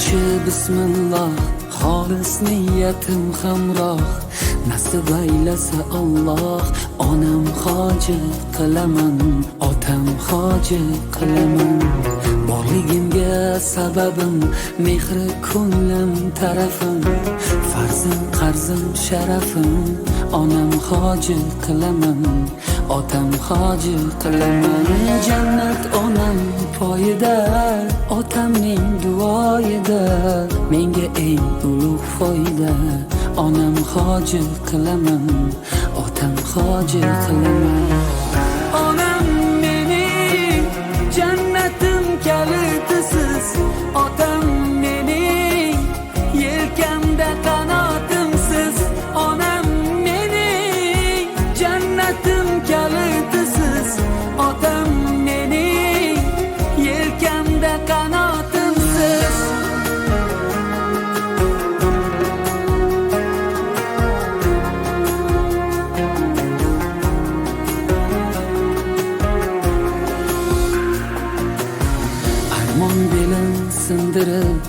Boshi bismillah, xolis niyatim hamroh. Nasib aylasa Alloh, onam hoji qilaman, otam hoji qilaman. Borligimga sababim, mehri ko'nglim tarafim, farzim qarzim sharafim, onam hoji qilaman, otam hoji qilaman. Jannat onam poyida, otamning duoyida, menga eng ulug' foyda, onam hoji qilaman, otam hoji qilaman. Onam mening jannatim kalitisiz, otam mening yelkamda qanotimsiz. Onam mening jannatim kalitisiz, otam mening yelkamda qanotimsiz. Armon belim sindirib,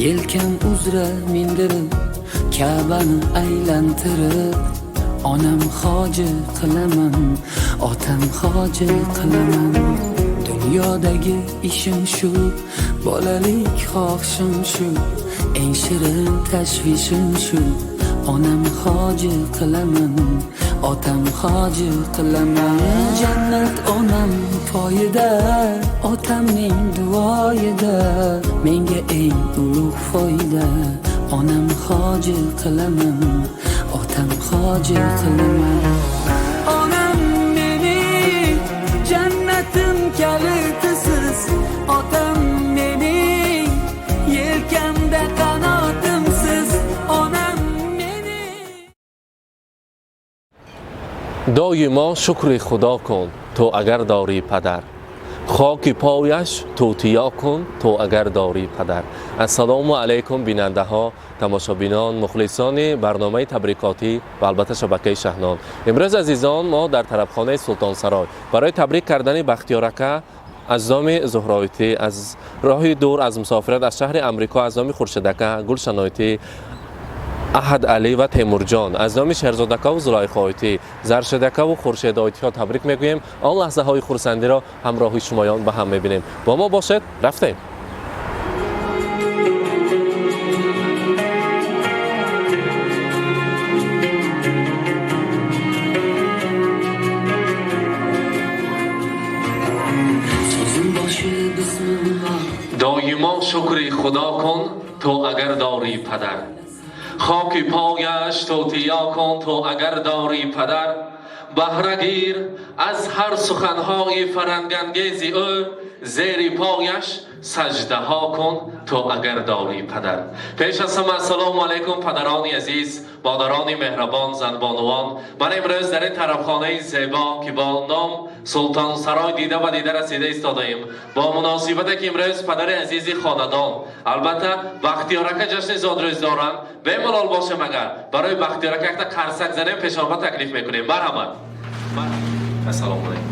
yelkam uzra mindirib, Ka'bani aylantirib, onam hoji qilaman, otam hoji qilaman. Dunyodagi ishim shu, bolalik xohishim shu, eng shirin tashvishim shu, onam hoji qilaman, otam hoji qilaman. Jannat onam poyida, otamning duoyida, menga eng ulug' foyda, onam hoji qilaman, otam hoji qilaman. Onam mening jannatim kalitisiz, otam mening yelkamda qanotimsiz. Onam mening. Доимо шукри Худо кун, то агар дорӣ падар, хоки пояш тӯтиё кун, то агар дорӣ падар. Ассалому алайкум, бинандаҳо, тамошобинон, мухлисони барномаи табрикотӣ ва албатта шабакаи Шаҳнон. Имрӯз, азизон, мо дар тарабхонаи Султонсарой барои табрик кардани Бахтиёрака аз номи Зуҳроитӣ, аз роҳи дур, аз мусофират, аз шаҳри Амрико, аз номи Хуршедака, Гулшаноитӣ, Аҳад Алӣ ва Темурҷон, аз номи Шерзодакаву Зулайхоитӣ, Заршедакаву Хуршедоитиҳо табрик мегӯем. Он лаҳзаҳои хурсандиро ҳамроҳи шумоён ба ҳам мебинем. Бо мо бошед. Рафтем. So'zim boshi bismillah. Доимо шукри Худо кун, то агар дорӣ падар, хоки пояш тӯтиё кун, то агар дорӣ падар. Баҳра гир аз ҳар суханҳои фарангангези ӯ, зери пояш саждаҳо кун, то агар дорӣ падар. Пеш аз ҳама, ассалому алайкум, падарони азиз, модарони меҳрабон, занбонувон. Ман имрӯз дар ин тарабхонаи зебо, ки бо ном Султонсарой дида ба дида расида истодаем, бо муносибате ки имрӯз падари азизи хонадон, албатта, Бахтиёрака ҷашни зодрӯз доранд, бемалол бошем, агар барои Бахтиёрака якта қарсак занем, пешонба таклиф мекунем. Марҳамат. Ассалому алайкум.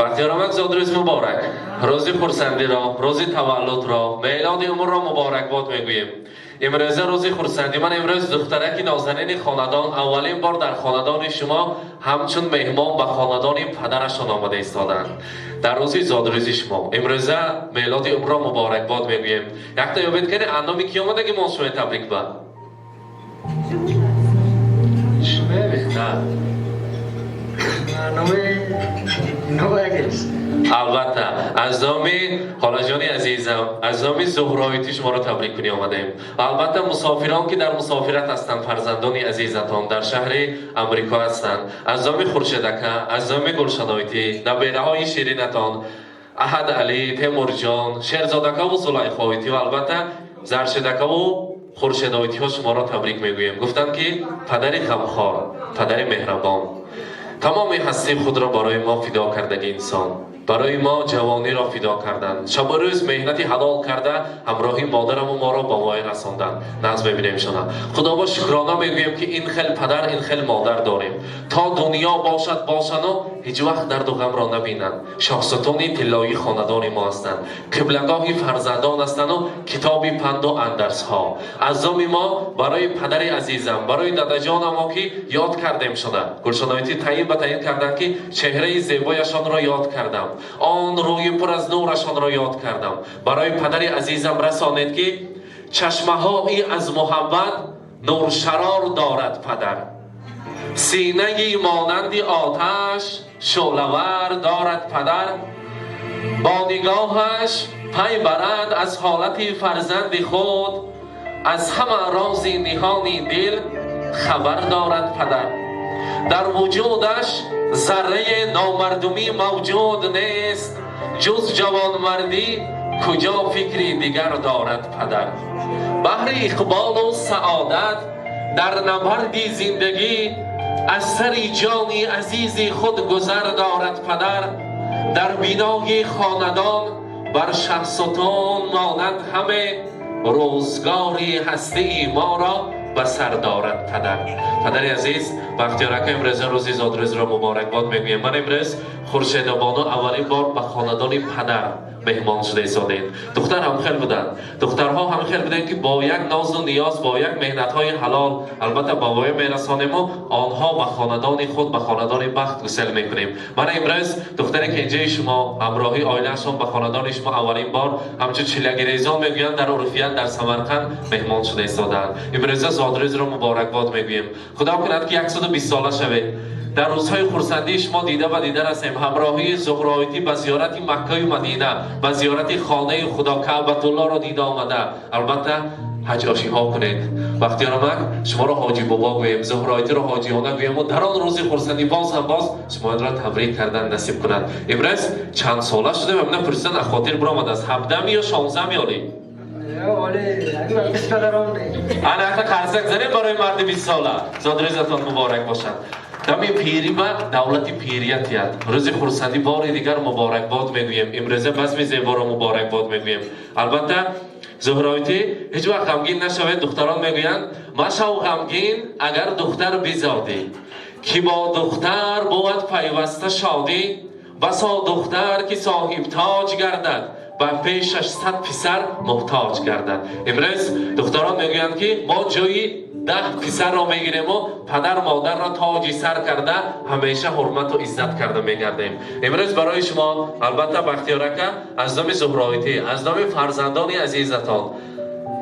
Бахтиёромад, зодрӯз муборак! Рӯзи хурсандиро, рӯзи таваллудро, меълоди умрро муборакбод мегӯем. Имрӯза рӯзи хурсандӣ. Ман имрӯз духтараки нозанини хонадон аввалин бор дар хонадони шумо ҳамчун меҳмон ба хонадони падарашон омада истоданд дар рӯзи зодрӯзи шумо. Имрӯза меълоди умрро муборакбод мегӯем. Якта ёбед кани, аз номи кӣ омадаги мо шумо табрик ба? На. Номи Новагис. Албатта, аз номи холаҷони азизам, аз номи Зуҳроитӣ шуморо табрик кунӣ омадаем. Ва албатта, мусофирон, ки дар мусофират ҳастанд, фарзандони азизатон дар шаҳри Амрико ҳастанд, аз номи Хуршедака, аз номи Гулшаноитӣ, набераҳои ширинатон Аҳад Алӣ, Темурҷон, Шерзодакаву Зулайхоитӣ ва албатта Заршедакаву Хуршедоитиҳо шуморо табрик мегӯем. Гуфтанд, ки падари ғамхор, падари меҳрабон, тамоми ҳастии худро барои мо фидо кардаги инсон. Барои мо ҷавониро фидо карданд, шабу рӯз меҳнати ҳалол карда, ҳамроҳи модараму моро ба воя расонданд. Нағз мебинемшона. Худо ба шукрона мегӯем, ки ин хел падар, ин хел модар дорем. То дунё бошад, бошану ҳеҷ вақт дарду ғамро набинанд. Шоҳсутуни тиллоии хонадони мо ҳастанд, қиблагоҳи фарзандон ҳастанду китоби панду андарсҳо. Аз номи мо барои падари азизам, барои дадаҷонамо, ки ёд кардем шуда, гулшаноити таъин ба таъин карданд, ки чеҳраи зебояшонро ёд кардам, он рӯи пур аз нурашонро ёд кардам. Барои падари азизам расонед, ки чашмаҳои аз муҳаббат нуршарор дорад падар, синаи монанди оташ шӯълавар дорад падар, бо нигоҳаш пай барад аз ҳолати фарзанди худ, аз ҳама рози ниҳони дил хабар дорад падар. Дар вуҷудаш зарраи номардумӣ мавҷуд нест, ҷуз ҷавонмардӣ куҷо фикри дигар дорад падар. Баҳри иқболу саодат дар набарди зиндагӣ аз сари ҷони азизи худ гузар дорад падар. Дар бинои хонадон бар шаҳсутун монанд ҳаме, рӯзгори ҳастии моро ба сар дорад падар. Падари азиз, Бахтиёрака, имрӯза рӯзи зодрӯзро муборакбод мегӯем. Ман имрӯз Хуршедобону аввалин бор ба хонадони падар меҳмон шуда истодем. Духтар ҳам хел буданд, духтарҳо ҳам хел буданд, ки бо як нозу ниёз, бо як меҳнатҳои ҳалол, албатта, ба воя мерасонему онҳо ба хонадони худ, ба хонадони бахт гусел мекунем. Мана имрӯз духтаре кенҷаи шумо ҳамроҳи оилаашон ба хонадони шумо аввалин бор, ҳамчун чиллагирезон мегӯянд дар урфият, дар Самарқанд меҳмон шуда истодаанд. Имрӯза зодрӯзро муборакбод мегӯем. Худо кунад, ки 120 сола шавед. Дар рӯзҳои хурсандии шумо дида ба дида расем, ҳамроҳии Зуҳроитӣ ба зиёрати Маккаю Мадина, ба зиёрати хонаи Худо Каъбатуллоро дида омада, албатта, ҳаҷ ошиҳо кунед. Бахтиёрамак, шуморо ҳоҷи бобо гӯем, Зуҳроитиро ҳоҷиёна гӯему дар он рӯзи хурсандӣ боз ҳам боз шуморо табрик кардан насиб кунад. Имрӯз чанд сола шуда? Ман пурсидан аз хотир биромадааст, 17-ми ё 16-ми олӣ? Ана акна қарсак занем барои марди 20 сола. Зодрӯзатон муборак бошад. Дами пирӣ ба давлати пирият яд. Рӯзи хурсандӣ бори дигар муборакбод мегӯем. Имрӯза базми зеборо муборакбод мегӯем. Албатта, Зуҳроитӣ, ҳеҷ вақт ғамгин нашавед. Духтарон мегӯянд: машав ғамгин, агар духтар бизодӣ, ки бо духтар бувад пайваста шодӣ. Басо духтар, ки соҳибтоҷ гардад, ба пешаш 100 писар муҳтоҷ гардад. Имрӯз духтарон мегӯянд, ки мо ҷои 10 писарро мегирему падар модарро тоҷи сар карда, ҳамеша ҳурмату иззат карда мегардем. Имрӯз барои шумо, албатта, Бахтиёрака, аз номи Зуҳроитӣ, аз номи фарзандони азизатон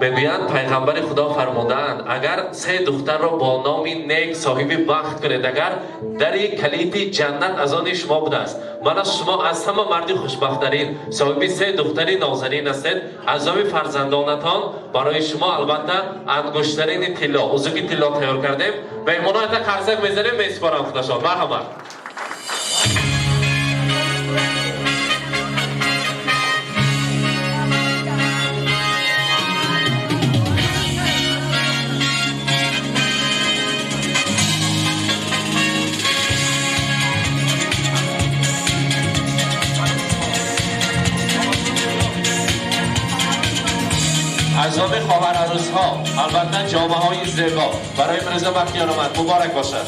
мегӯянд: пайғамбари Худо фармудаанд, агар се духтарро бо номи нек соҳиби бахт кунед, агар дари калиди ҷаннат аз они шумо будааст. Мана шумо аз ҳама марди хушбахттарин, соҳиби се духтари нозанин ҳастед. Аз номи фарзандонатон барои шумо, албатта, ангуштарини тилло, узуки тилло тайёр кардем. Меҳмонон ята қарсак мезанем, месупорам худашон. Марҳамат. Аз номи хоҳар арӯсҳо, албатта, ҷомаҳои зебо барои Мирзо Бахтиёр омад. Муборак бошад.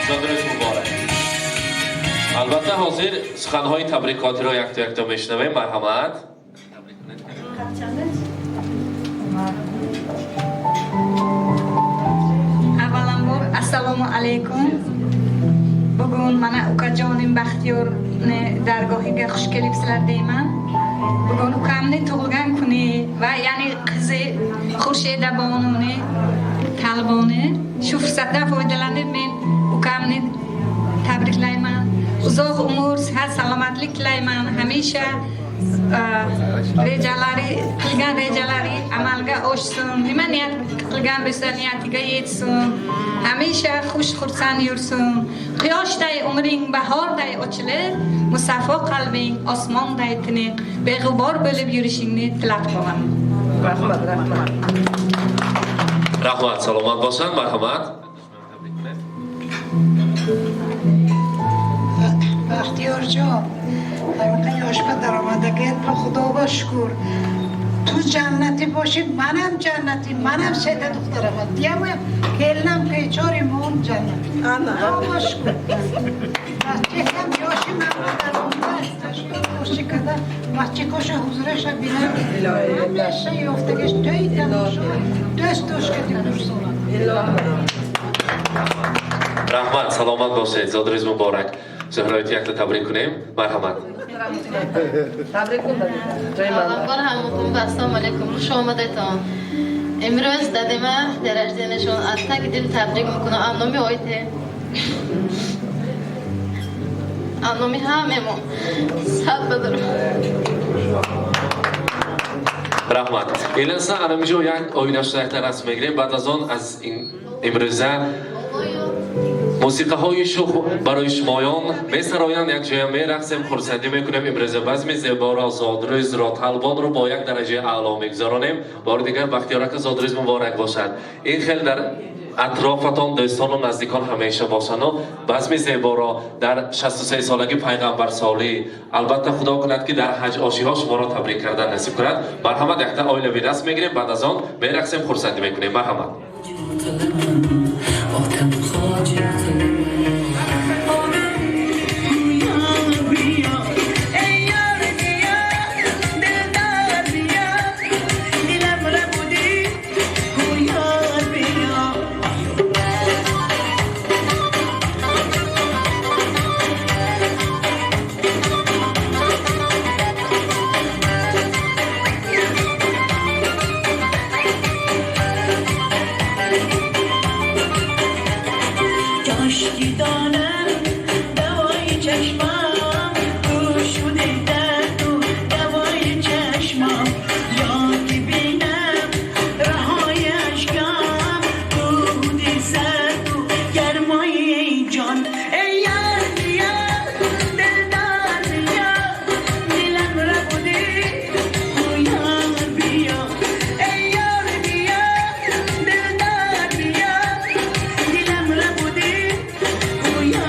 Зодрӯз муборак. Албатта, ҳозир суханҳои табрикотиро якто якто мешунавем. Марҳамат. Avvalambor, assalomu alaykum. Bugun mana ukajonim Baxtiyorni dargohiga xush kelibsizlar deyman. Bugun ukamni tug'ilgan kuni va ya'ni qizi Xurshida bonuni Talboni. Shu fursatdan foydalanib men ukamni tabriklayman. Uzoq umr, sihat, salomatlik tilayman. Hamisha rejalari, qilgan rejalari amalga oshsin. Nima niyat qilgan bo'lsa, niyatiga yetsin. Hamisha xush xursand yursin. Quyoshday umring bahorday ochilib, musaffo qalbing osmonday tiniq, beg'ubor bo'lib yurishingni tilab qolaman. Rahmat, rahmat. Rahmat, salomat бошанд, марҳамат. Бахтиёрҷон, ҳамиқа ёшба даромадагият ба Худоба шукр. Ту ҷаннатӣ бошӣ, манам ҷаннатӣ, манам сета духтарама. Диама келинам бечори мон ҷаннатӣ. Худоба шукр. Бачакам ёши манро даромада, 80 боши када, бачакоша ҳузураша бинам. Ҳамаша ёфтагиш тӯи тамошо, дӯст дошкати курсона. Раҳмат, саломат бошед, зодрӯз муборак. Зуҳроити якта табрик кунем, марҳамат. Табрик кун, ҷои ман. Аввалбор ҳаматон ба ассалому алайкум, хуш омадетон. Имрӯз дадима день рождения шон, аз таги дил табрик мекунам. Аз номи оите, аз номи ҳамамо сад бадар. Раҳмат. Иласа анамиҷо як оилашро якта расм мегирем, баъд аз он аз имрӯза мусиқаҳои шух барои шумоён месароянд, якҷоя мерақсем, хурсандӣ мекунем. Имрӯза базми зеборо, зодрӯзро, Талбонро бо як дараҷаи аъло мегузаронем. Бори дигар, Бахтиёрака, зодрӯз муборак бошад. Ин хел дар атрофатон дӯстону наздикон ҳамеша бошанду базми зеборо дар 63 солагӣ пайғамбарсолӣ, албатта, Худо кунад, ки дар ҳаҷ ошиҳо шуморо табрик кардан насиб кунад. Марҳамат, якта оилави расм мегирем, баъд аз он мерақсем, хурсандӣ мекунем. Марҳамат. Otam hojat. Ey yar biya, dildar biya, dilim rabudi, yar biya. کاشکی دانم دوای چشمم گشوده درد و دوای چشمم یا که بینم رهای اشکم دود سرد و گرمای جان. ای یار بیا، دلدار بیا، دلم ربوده، یار بیا. ای یار بیا، دلدار بیا، دلم ربوده، یار.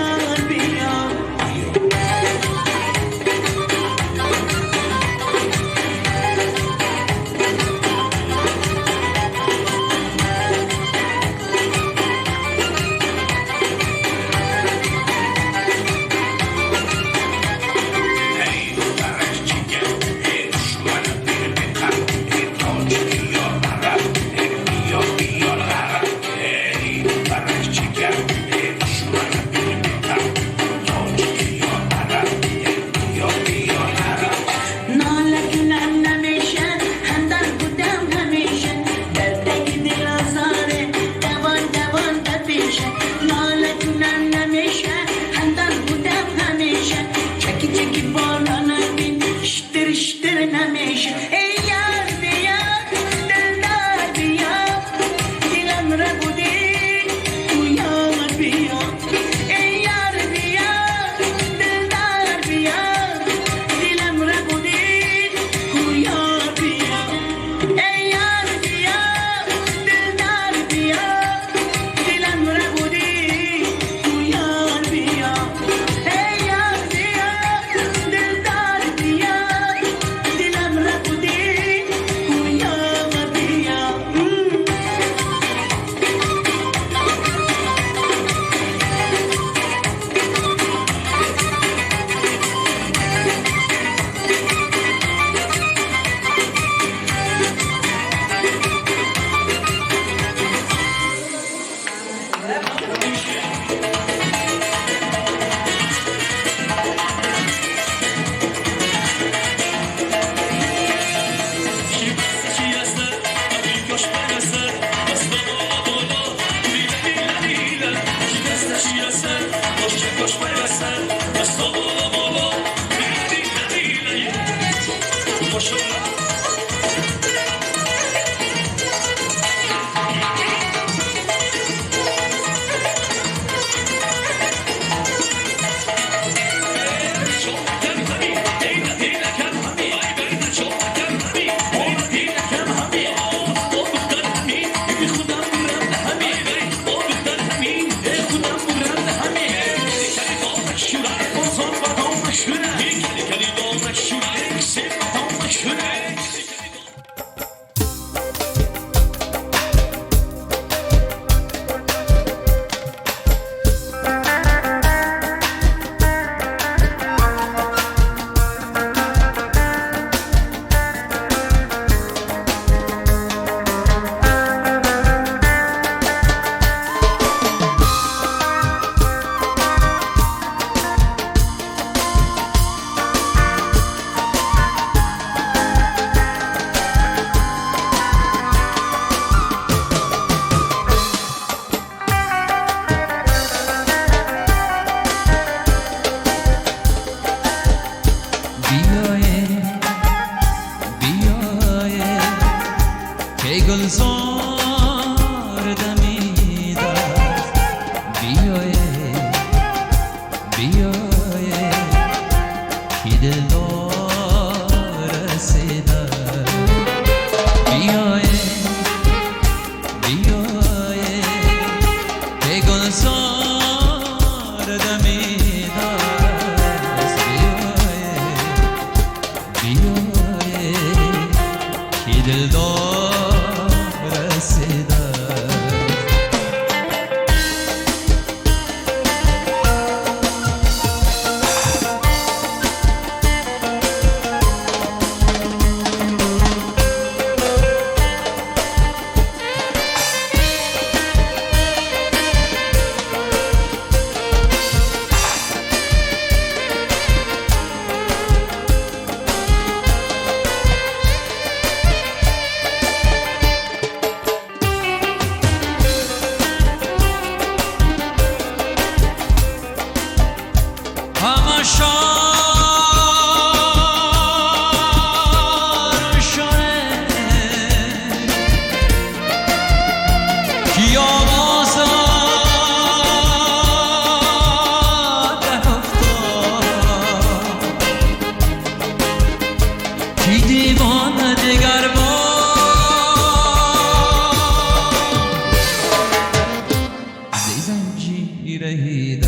رهیده.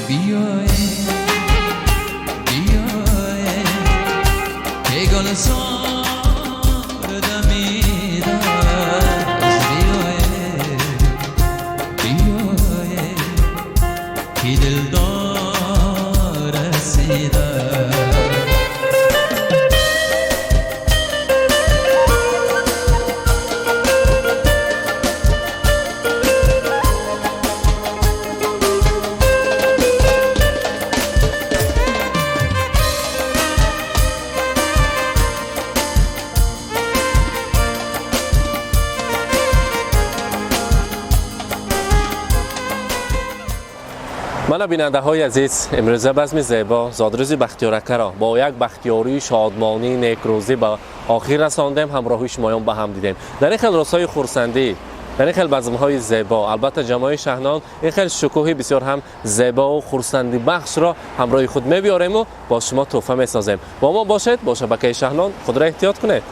بیای بیای که گل سار دمیده است. بیای بیای که دلدار رسیده. Мана, бинандаҳои азиз, имрӯза базми зебо зодрӯзи Бахтиёракаро бо як бахтиёрию шодмонӣ, некрӯзӣ ба охир расондем, ҳамроҳи шумоён ба ҳам дидем. Дар ин хел рӯзҳои хурсандӣ, дар ин хел базмҳои зебо, албатта, ҷамоаи Шаҳнон ин хел шукӯҳи бисёр ҳам зебову хурсандибахшро ҳамроҳи худ мебиёрему бо шумо тӯҳфа месозем. Бо мо бошед, бо шабакаи Шаҳнон. Худро эҳтиёт кунед.